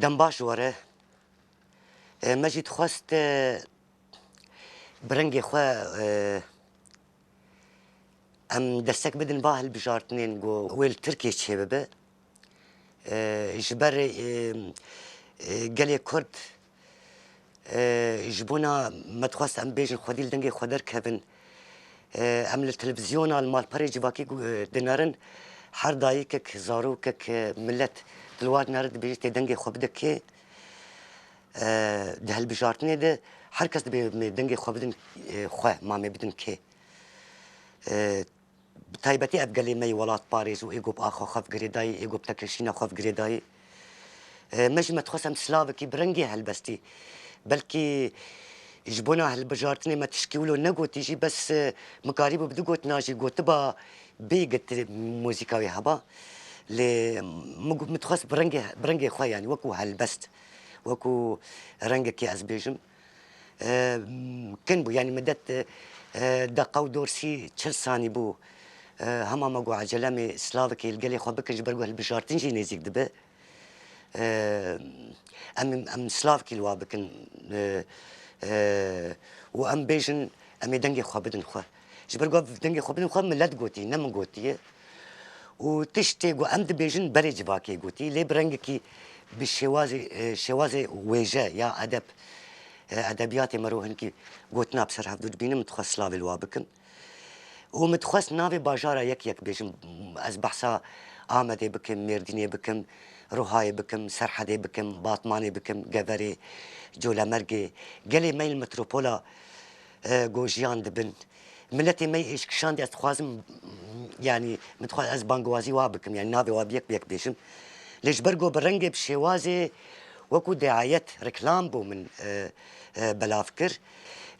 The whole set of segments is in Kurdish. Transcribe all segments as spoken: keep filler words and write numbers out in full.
Dem baş were. E, me jî dixwest, e, bi rengê xwe, e, em destek bidin va hilbijartinên ku wê li Tirkiyê çêbibe. E, ji ber, e, e, gelê Kurd, e, ji bona me dixwest em bêjin xwedî li dengê xwe derkevin. E, em li televîzyona, li malperê civakî gu-, e, dinerin, her dayikek, zarokek, e, milet di li war dinere dibêje tê dengê xwe bide kê. E, di hilbijartinê de her kes dibê em ê dengê xwe bidin, e, xwe, ma em ê bidin kê. E, bi taybetî ev gelê me yê welatparêz û ê ku bi axa xwe ve girêdayî, ê ku bi tekeşîna xwe ve girêdayî. E, me jî me dixwest em slavekî bi rengê helbestî. Belkî ji bona hilbijartinê me tişkî wilo negotî jî, bes, e, min karîbû bi du gotina jî gotiba bêgit muzîka wê heba. Lê min got, min dixwest bi rengê, bi rengê xwe, yanî wekû helbest, wekû rengekê ez bêjim. E, kin bû, yanî midet, e, e, deqa û dorsî çil sanî bû. E, hema me got, ecele em ê slavekê li gelê xwe bikin, ji ber ku hilbijartin jî nêzîk dibe. E, em, em slavekî li wa bikin, e, e, û em bêjin, em ê dengê xwe bidin xwe. Ji ber ku ev dengê xwe bidin xwe, milet gotî, ne min gotiye. Û tiştê ku em dibêjin berê civakê gotî, lê bi rengekî, bi şêwazê, e, şêwazê wêje ya edeb, e, edebiyatê me ro hinkî gotina bi ser hevdû dibînim, dixwest slavê li wa bikim. Û min dixwest navê bajara yek yek bêjim. Ez behsa Amedê bikim, Mêrdînê bikim, Ruhayê bikim, Serhedê bikim, Batmanê bikim, Geverê, Colemêrgê, gelê me yên li metropola, e, ku jiyan dibin. Miletê me yê êşkişandî ez dixwazim, yanî min dixwaz ez bangwazî wa bikim, yanî navê wa bi yek bi yek bêjim. Lê ji ber ku bi rengê, bi şêwazê wekû deayet, reklam bû min, e, e, belav kir.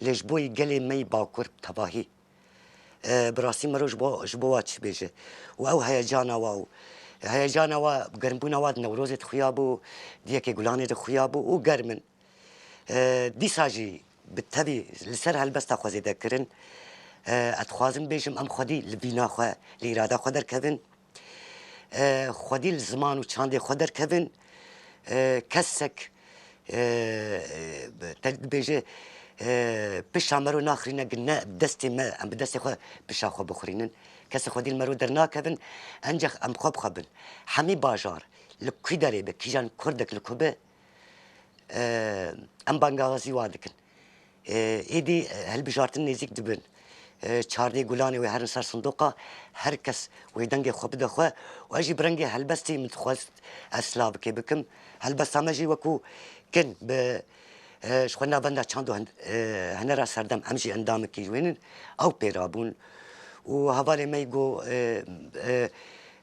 Lê ji bo yî gelê me yî Bakur bi tevahî. E, bi rastî mero ji bo, ji bo wa çi bêje. Û ew heyecana wa û heyecana wa, germbûna wa di Newrozê de xuya bû, di yekê Gulanê de xuya bû û germ in. E, dîsa jî bi tevî li ser helbesta xwe zêde kirin. E, ez dixwazim bêjim, em xwedî li bîna xwe, li îrada xwe derkevin. E, xwedî li ziman û çandê xwe derkevin. E, kesek, e, e, te dibêje, e, pişa mero naxirîne, gine destê me, em bi destê xwe pişa xwe bixurînin. Kesek xwedî li mero dernakevin, encex em xwe bi xwe bin. Hemî bajar, li kî derê be, kîjan kurdek li ku be, e, em bangawazî wa dikin. E, êdî, e, hilbijartin nêzîk dibin. E, çardê Gulanê wê herin ser sindoqa, her kes wê dengê xwe bide xwe û ez jî bi rengê helbestê min dixwest ez slavekê bikim. Helbesta me jî wekû kin bi, e, ji xwe navenda çand û hen-, e, hunera serdem em jî endamekî ji wê nin, ew pê rabûn. Û hevalê me yî got, e, e,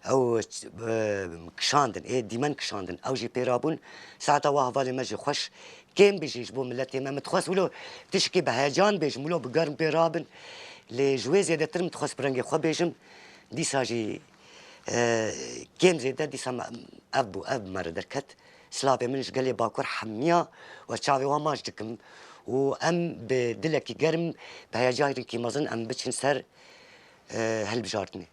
ew, e, kişandin, ê dîmen kişandin, ew jî pê rabûn. Saeta wa hevalê me jî xweş kêm bijî ji bo miletê me. Min dixwest wilo tişkî bi heyecan bêjim, wilo bi germ pê rabin. Lê ji wê zêdetir min dixwest bi rengê xwe bêjim. Dîsa jî, e, kêm zêde dîsa me, ev bû, ev bi me re derket. Silavê min ji gelê Bakur hemiya we çavê wan maç dikim û em bi dilekî germ, bi heyecankî mezin em biçin ser, e, hilbijartinê.